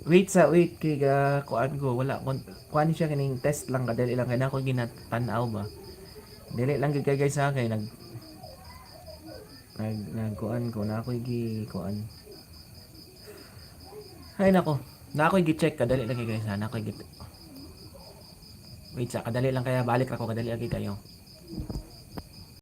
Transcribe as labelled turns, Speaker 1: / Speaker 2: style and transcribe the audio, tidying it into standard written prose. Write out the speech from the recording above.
Speaker 1: Wait sa, wait kay ga kuan ko, wala kon kuan siya, kining test lang, kadali lang kay na ako ginatan-aw ba. Dili lang gid kay, guys, ha, kay nag nag nagkuan ko na ako gi kuan. Ay nako, na ako gi-check, kadali lang kay, guys, ha, na ako gi. Wait sa, kadali lang kaya balik ako, kadali lang kay kayo.